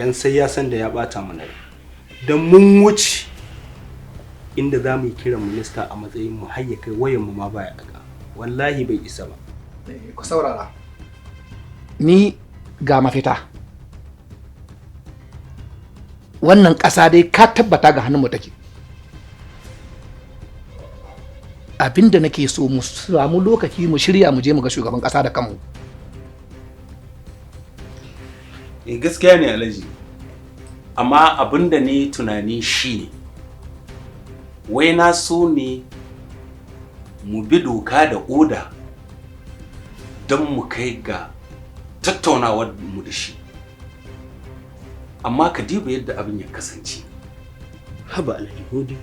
Dan sai ya san da ya bata mana rai, don mun wuce inda za mu yi kiran minista a matsayin mu har ya kai wayan mu ma baya daga. Wallahi bai isa ba. Ku saurara, ni ga mafita. Wannan ƙasa dai ka tabbata ga hannunmu take. Abinda nake so, mu samu lokaci mu shirya mu je mu ga shugaban ƙasa da kanmu. Eh, gaskiya ne Alhaji, amma abin da ne tunani shine, wai na so ne mu bi doka da oda don mu kai ga tattaunawar mu da shi, amma ka diba yadda abin ya kasance. Haba Alhaji Hodi,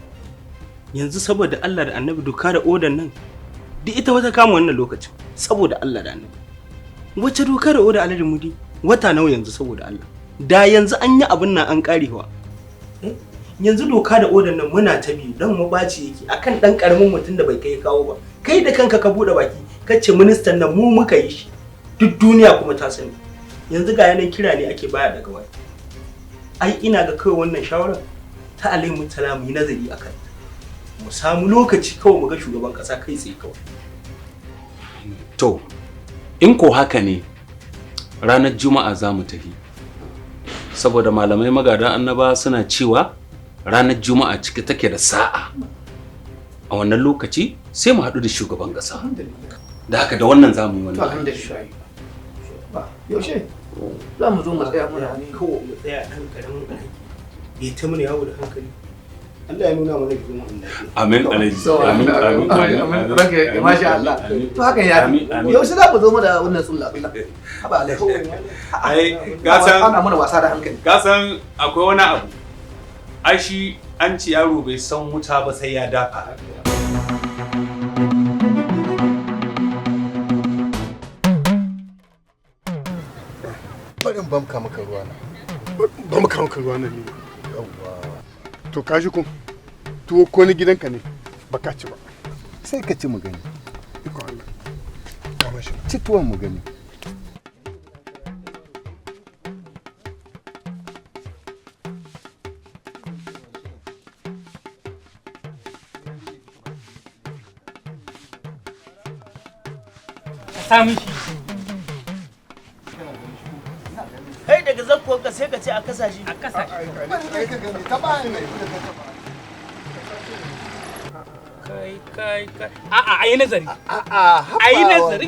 yanzu saboda Allah da Annabi, doka da odan nan duk ita wata kama wannan lokacin? Saboda Allah da Annabi, wace doka da oda, Alhaji Mudi? Wata nawa yanzu? Saboda Allah, da yanzu an yi abin nan an karewa. Yanzu doka da odan nan muna ta biyu dan mu baci yake akan dan karamin mutum da bai kai kawo ba. Kai da kanka ka bude baki kace ministan nan mu muka yi shi, duk duniya kuma ta sani. Yanzu ga yanan kira ne ake baya daga waya. Ai ina ga kawai wannan shawarar ta Alayhi Murtala, mu yi nazari akan mu samu lokaci kawai mu ga shugaban kasa kai tsaye kawai. To, in ko haka ne, ranar Juma'a za mu tafi, saboda malamai magadan annaba suna cewa ranar Juma'a ciki take da sa'a. A wannan lokaci sai mu haɗu da shugaban ƙasa. Da haka da wannan za mu yi To wannan. Alhamdulillah. Yaushe za mu zo mu tsaya muna wani Kawai mu tsaya dan karamin alhaki bai ta mana yawo da hankali. Allah ya nuna mana juma'an lafiya. Amin Alhaji. So, amin, amin, amin, amin, ranka ya, masha Allah. Amin. To hakan ya Amin, amin. Yaushe za mu zo mu da wannan tsulla tsulla? Haba Alhaji. Ai, ka san Ana mana wasa da hankali. Ka san akwai wani abu, ai shi an ci yaro bai san wuta ba sai ya dafa. Bari in bamka maka ruwa na. Ba mu kawo ruwa nan ne. To ka ji ko, tuwo ko ni gidanka ne baka ci ba. Sai ka ci mu gani. Iko Allah, ga mashi. Ci tuwon mu gani. Ka sa mishi. Kai daga zakkuwar ka sai ka ce a kasa shi. A kasa shi. Bari dai ka gani ta bayan ne da ka taba. Kai, kai, kai, a'a, ayi nazari. A'a. Ayi nazari.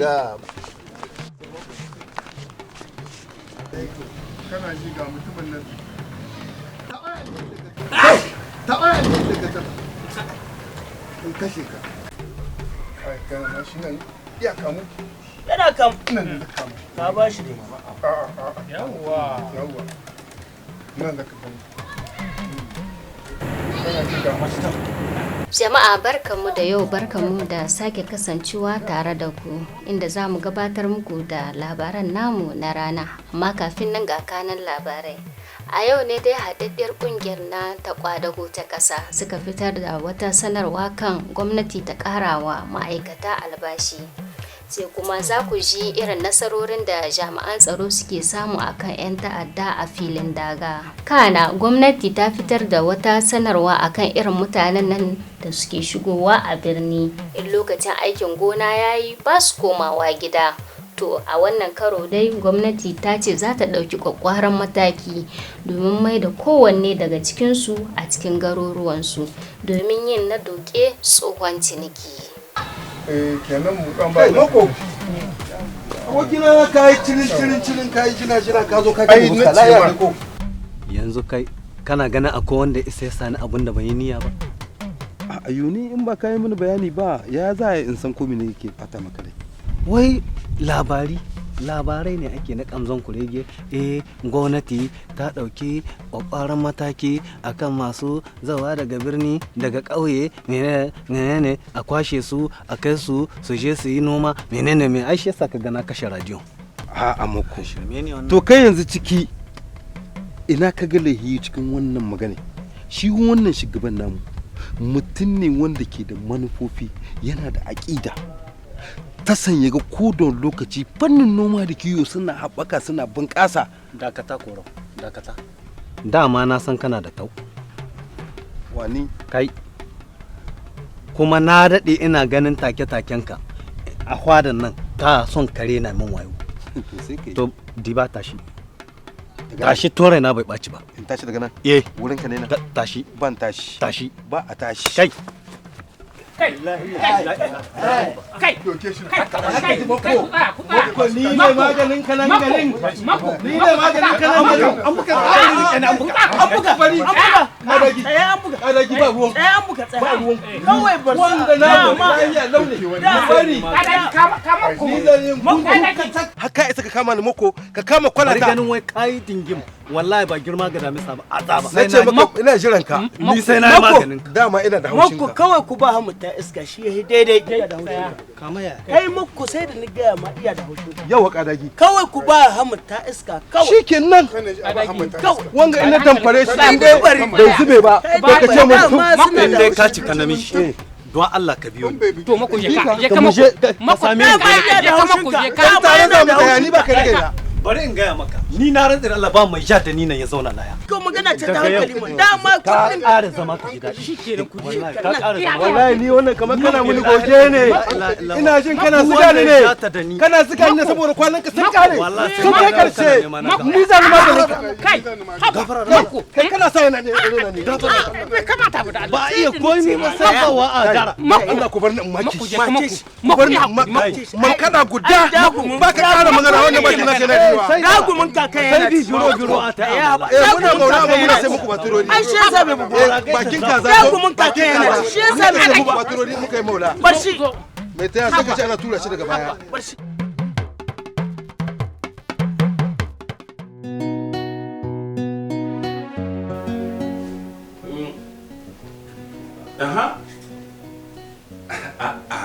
Kana ji, ga mutumin nan. Ta bayan ne da ka taba. In kashe ka. Kai, kana na shi nan ya kamu. Yana kam. Nan ne da kamu. Ka ba shi dai. A'a, a'a. Yawwa. Yawwa, nan da ka gani. Kana ji, ga mashi ta. Jama'a, barkanmu da yau, barkanmu da sake kasancewa tare da ku inda za mu gabatar muku da labaran namu na rana. Amma kafin nan, ga kanan labarai. A yau ne dai haɗaɗɗiyar ƙungiyar na ta kwadago ta ƙasa suka fitar da wata sanarwa kan gwamnati ta ƙarawa ma'aikata albashi. Sai kuma za ku ji irin nasarorin da jami'an tsaro suke samu akan 'yan ta'adda a filin daga. Kana gwamnati ta fitar da wata sanarwa akan irin mutanen nan da suke shigowa a birni in lokacin aikin gona ya yi ba su komawa gida. To a wannan karo dai gwamnati ta ce za ta ɗauki ƙwaƙƙwaran mataki domin mai da kowanne daga cikinsu a cikin garuruwansu, domin yin na doke tsohon ciniki. Eh, kenan mu dan ba Kai mako. Abokina, ka yi cirin cirin cirin, ka yi jina jina, ka zo ka Ai, ki na fuska ce laya ma. ne ko. Yanzu kai kana ganin akwai wanda isa ya sani abin da ban yi niyya ba? A yuni in ba ka yi mini bayani ba, ya za a yi in san ko mene yake bata maka rai? Wai labari labarai ne ake na kamzon kurege. Eh, gwamnati ta ɗauki ƙwaƙwaran mataki akan masu zawa daga birni, daga ƙauye, menene menene, a kwashe su a kai su su je su yi noma, menene mai. Ai shi yasa ka ga na kashe radiyo. A mako. Shirme ne wannan. To kai yanzu ciki ina ka ga laihi cikin wannan magana? Shi wannan shugaban namu mutum ne wanda ke da manufofi, yana da aƙida ta sanya ga kodon lokaci fannin noma da kiwo suna haɓaka, suna bunƙasa. Dakata korau, dakata. Dama na san kana da tau. Wani? Kai. Kuma na daɗe ina ganin take-takenka a hwadan nan ka son kare na min wayo. To diba, tashi. Tashi, tore na bai ɓaci ba. In tashi daga nan? Eh. Wurin ka ne nan? Tashi. Ban tashi. Tashi. Ba a tashi. Kai. Kai, kai, kai, kai, Mako, ni ne maganin kanan garin. Ni ne maganin kanan garin. An buga, an buga, an buga, bari. An buga. Kadagi. Tsaya, an buga. Kadagi, ba ruwan. Tsaya, an buga, tsaya. Ba ruwan. Kawai bar su. Wanda na Dama. lafiya launi. Bari. Kama ko. Ni zan yin gungu. Haka isa ka kama ni mako, ka kama Bari kwalata. ganin wai kayi dingim, wallahi ba girma ga damisa ba, azaba. Na ce maka ina jiran ka. Ni sai na yi Mako, maganin ka. Dama ina da haushin Mako, ka. kawai ku ba mu ta iska, shi yayi daidai. Iya da haushin ka. Kama ya. Kai mako, sai da ni gaya ma iya da haushin ka. Yawa kadagi. Kawai ku ba hamu ta iska kawai. Shikenan. Kawai. Wanga ina damfare shi in Kai dai bai zube ba. Kai Ba ka ce mun dama suna In da dai ka haushin cika namiji, don Allah ka biyo ni. To mako, je ka, je Ka ka mu mako. je ka Mako, same ni. Dama iya je da ka haushin mako, ka. je ka. Kai tare za mu tsaya, ni ba ka rike na. Bari in gaya maka, ni na rantsa da Allah ba mai ja da ni nan ya zauna laya. Ko magana ce ta Daga yau. hankali mun. Dama Ka kuɗin ƙara zama ka ji daɗi. Shikenan, ku je. Wallahi ka ƙara zama. Wallahi ni wannan kamar kana muni goge ne. Ina jin kana zuga ni ne. Kana zuga ni ne saboda kwanan ka sun kare. Wallahi sai Sun kai na ga karshe. kana nema na ga. Ni zan maganin ka. Kai, haba, mako. Kai kana sa yana ne yana ne. Bai kamata ba da Allah. Ba a iya komi ba sai ba wa a dara. Mako. Allah ku bar ni in maki Mako, shi. je ka mako. Ku Mako, bar ni ya in maki. mako. Man kada guda ba ka kara magana wannan baki na sai na riwa. Dagumin kaka yana Sai bi ci. biro biro a ta Ya amala. Eh, muna maula amma muna sai muku baturori. Ai shi yasa bai bugu. Eh, bakin kaza. Dagumin kaka yana ci. Shi yasa bai Muka sai bugu. muku baturori muka yi maula. Bar shi. Mai taya sai ka ce ana tura shi daga baya. Bar shi. Aha. A'a.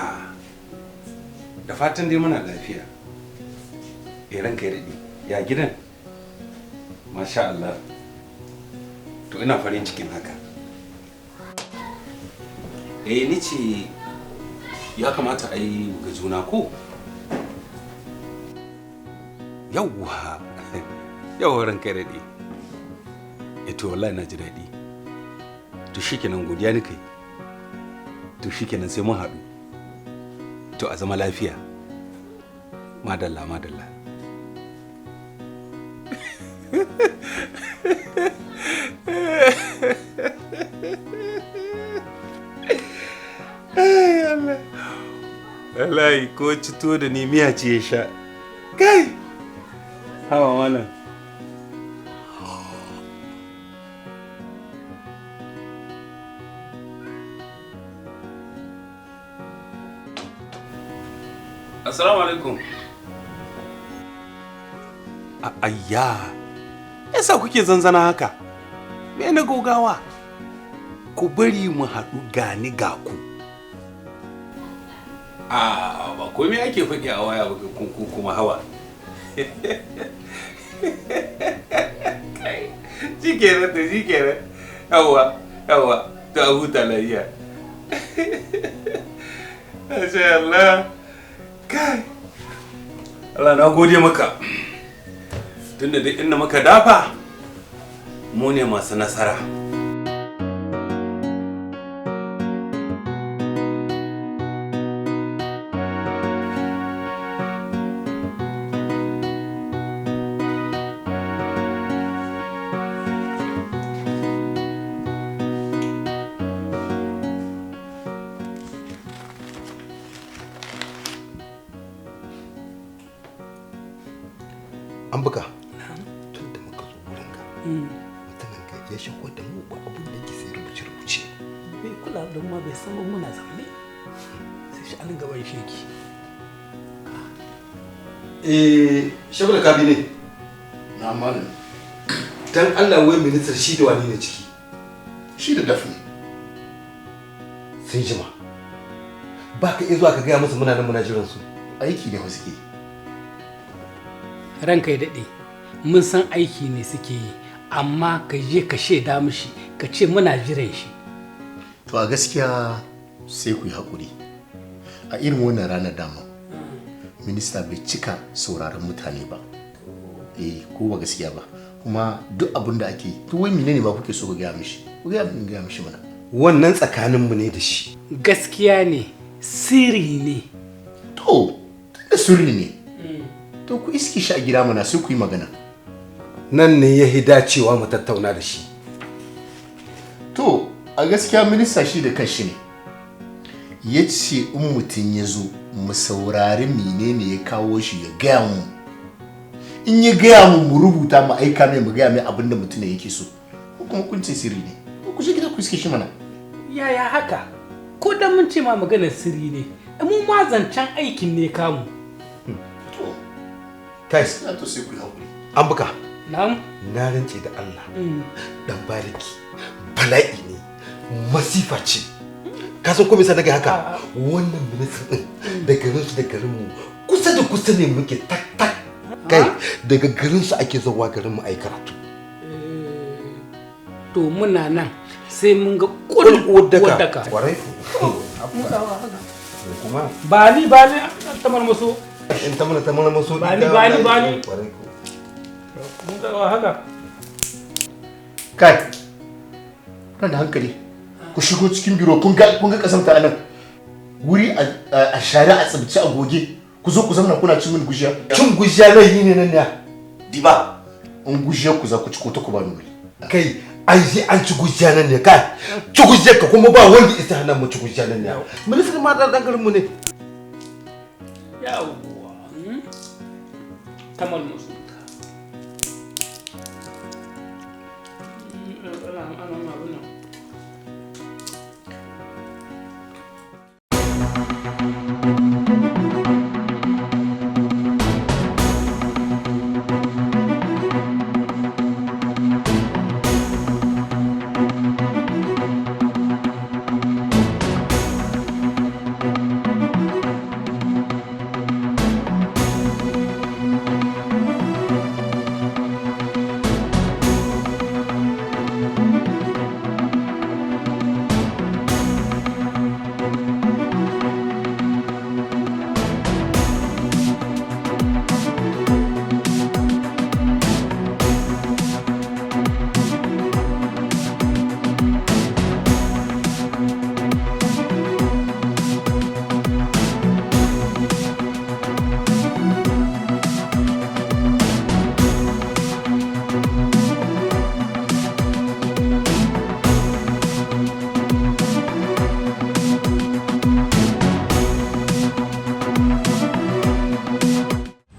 Da fatan dai muna lafiya. Eh, ranka ya daɗe. Ya gidan? Masha Allah. To ina farin cikin haka. Eh, ni ce ya kamata a yi mu ga juna ko? Yawwa. Yawwa, ranka ya daɗe. Eh, to wallahi na ji daɗi. To shikenan, godiya ni kai. To shikenan, sai mun haɗu. To a zama lafiya. Madalla, madalla. Ai, Allah. Wallahi ko cito da ni miya ce ya sha. Kai! Hawa malam. Assalamu alaikum. Ayya. Yasa kuke zanzana haka? Me na gogawa? Ku bari mu haɗu gani ga ku. A ba komai ake faɗi a waya ba ku kuma hawa. Kai, shi kenan, to shi kenan. Yawwa, yawwa, to a huta lafiya. Masha Allah. Kai. Allah na gode maka. Tunda duk inda muka dafa, mu ne masu nasara. An buga. Tun da muka zo wurin ka, mutumin ka ya shigo da mu ba abun da yake sai rubuce rubuce. Bai kula da mu ma, bai san ba muna zaune. Sai shi alin gaban sheki. Eh, shagula kabine. Na malam. Dan Allah, wai ministar shi da wani ne ciki? Shi da dafi. Sun jima. Ba ka iya zuwa ka gaya musu muna nan muna jiran su? Aiki ne wasu ke. Ranka ya daɗe, mun san aiki ne suke yi, amma ka je ka shaida mishi, ka ce muna jiran shi. To a gaskiya sai ku yi haƙuri. A irin wannan ranar dama, minista bai cika sauraron mutane ba. Eh, ko ba gaskiya ba. Kuma duk abin da ake yi, to wai menene ba kuke so ku gaya mishi? Ku gaya min, gaya mishi mana. Wannan tsakaninmu ne da shi. Gaskiya ne, sirri ne. To, tunda sirri ne. To ku iske shi a gida mana sai ku yi magana. Nan ne ya hi dacewa mu tattauna da shi. To, a gaskiya minista shi da kanshi ne. Ya ce in mutum ya zo mu saurari menene ya kawo shi ya gaya mu. In ya gaya mu mu rubuta mu aika mai mu gaya mai abin da mutum yake so. Ko kuma kun ce sirri ne. Ko ku je gida ku iske shi mana. Yaya haka? Ko dan mun ce ma maganar sirri ne, mu ma zancen aikin ne kamu. Kai, to sai ku yi hakuri. An buka. Na'am. Na rance da Allah. Dan bariki bala'i ne, masifa ce. Ka san ko me yasa na ga haka? Wannan ministan din da garin su da garin mu kusa da kusa ne muke tak tak. Kai, daga garin su ake zuwa garin mu ai karatu. To muna nan sai mun ga kul daka. Kwarai. Kuma Bani bani tamar musu. In tamar tamar musu. Bani bani bani. Kwarai ko. Mun ga haka. Kai. Kuna da hankali. Ku shigo cikin biro kun ga kasamta anan. Wuri a share a tsibci a goge. Ku zo ku zauna kuna cin min gujiya. Cin gujiya laifi ne nan ne. Diba. In gujiya ku za ku ci ko ta ku ba ni wuri. Kai, an je an ci gujiya nan ne kai. Ci gujiya ka kuma ba wanda isa hana mu ci gujiya nan ne. Ministan ma dan garin mu ne. Yawwa. Tamar musu.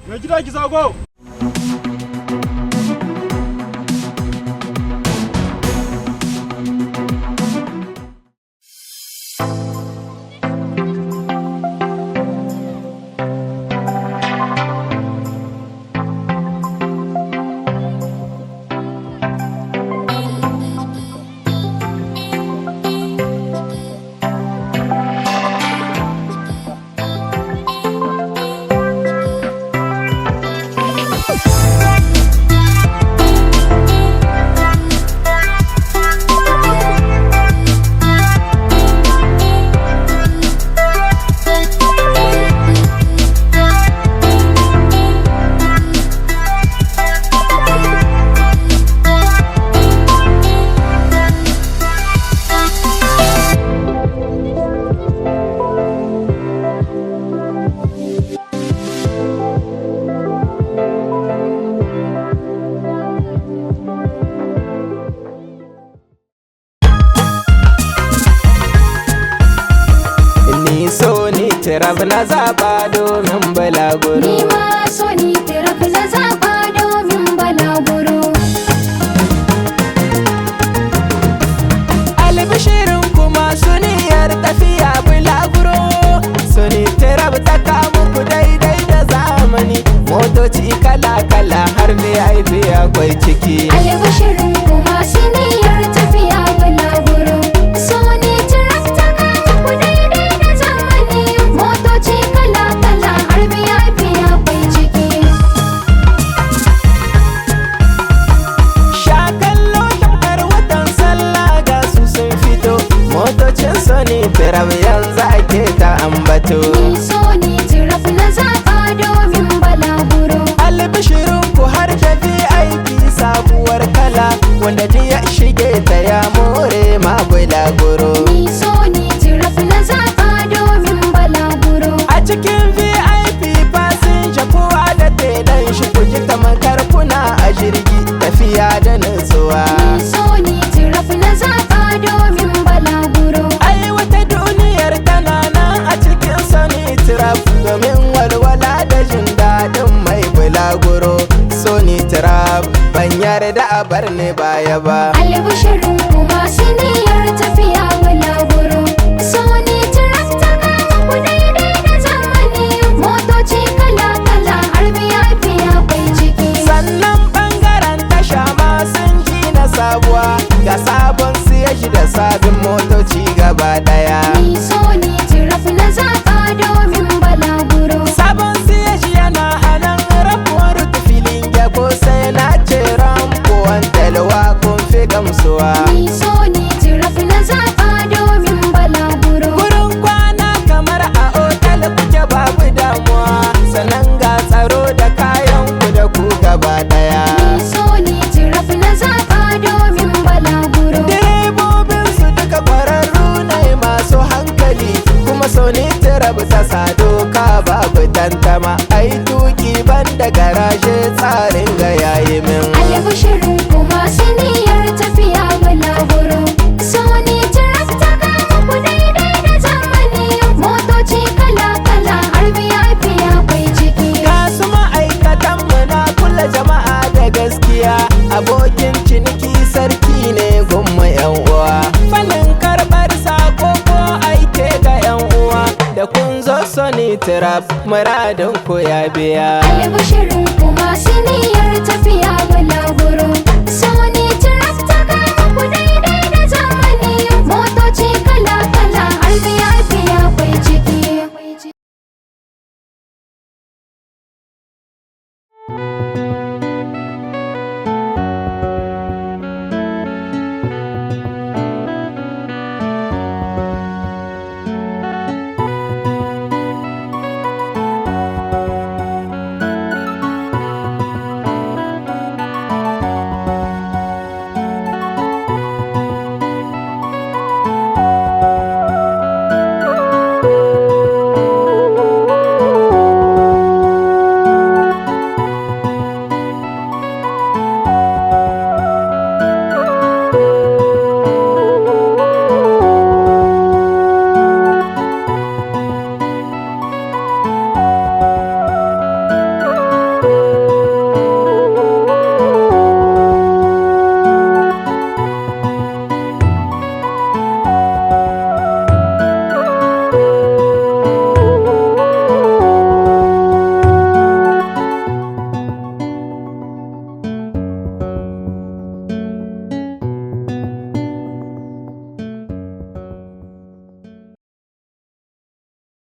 Mai gida ki zago. Ni so ni tirab na zaba domin balaguro. Ni ma so ni tirab na zaba domin balaguro. Albishirin kuma suniyar tafiya bulaguro. Suni tirab ta kamu ku daidai da zamani. Motoci kala-kala har VIP akwai ciki. Albishirin kuma suniyar tafiya bulaguro. So ni tirab ta kamu ku daidai da zamani. Motoci kala-kala har VIP akwai ciki. Sha kallo tamkar watan sallah ga su sun fito. Motocin Sony tirab yanzu ake ta ambato. Ni so ni tirab na zaba domin balaguro. Albishirin ku har da VIP sabuwa. yarda a bar ni baya ba. Albishirin ku masu niyyar tafiya bulaguro. Sony Traf ta kama ku daidai da zamani. Motoci kala-kala har VIP akwai ciki. Sannan bangaren tasha ma sun ji na sabuwa, ga sabon siya shi da sabin motoci gaba daya. Ni Sony Traf na zaɓa domin balaguro. Sabon siya shi yana a nan rabuwar filin gyako, sai na ce rampuwan talwa kun fi gamsuwa. Ni Sony Traf na zaɓa domin balaguro. Gurin kwana kamar a otal kuke, babu damuwa, sannan ga tsaro da kayan ku da ku gaba daya. Ni Sony Traf na zaɓa domin balaguro. Direbobin su duka kwararru ne masu hankali, kuma Sony Traf ta sa doka babu tantama, ai tuki banda garaje tsarin ga yayi min. Albishirin ku masu niyyar tafiya bulaguro. Sony Traf ta kama ku daidai da zamani. Motoci kala-kala har VIP akwai ciki. Ga su ma'aikatan mu na kula jama'a da gaskiya, abokin ciniki sarki ne gumma yan uwa. Fannin karɓar sako ko aike ga yan uwa, da kun zo Sony Traf muradin ku ya biya. Albishirin ku masu niyyar tafiya bulaguro. Sony Traf ta kama ku daidai da zamani. Motoci kala-kala har VIP akwai ciki.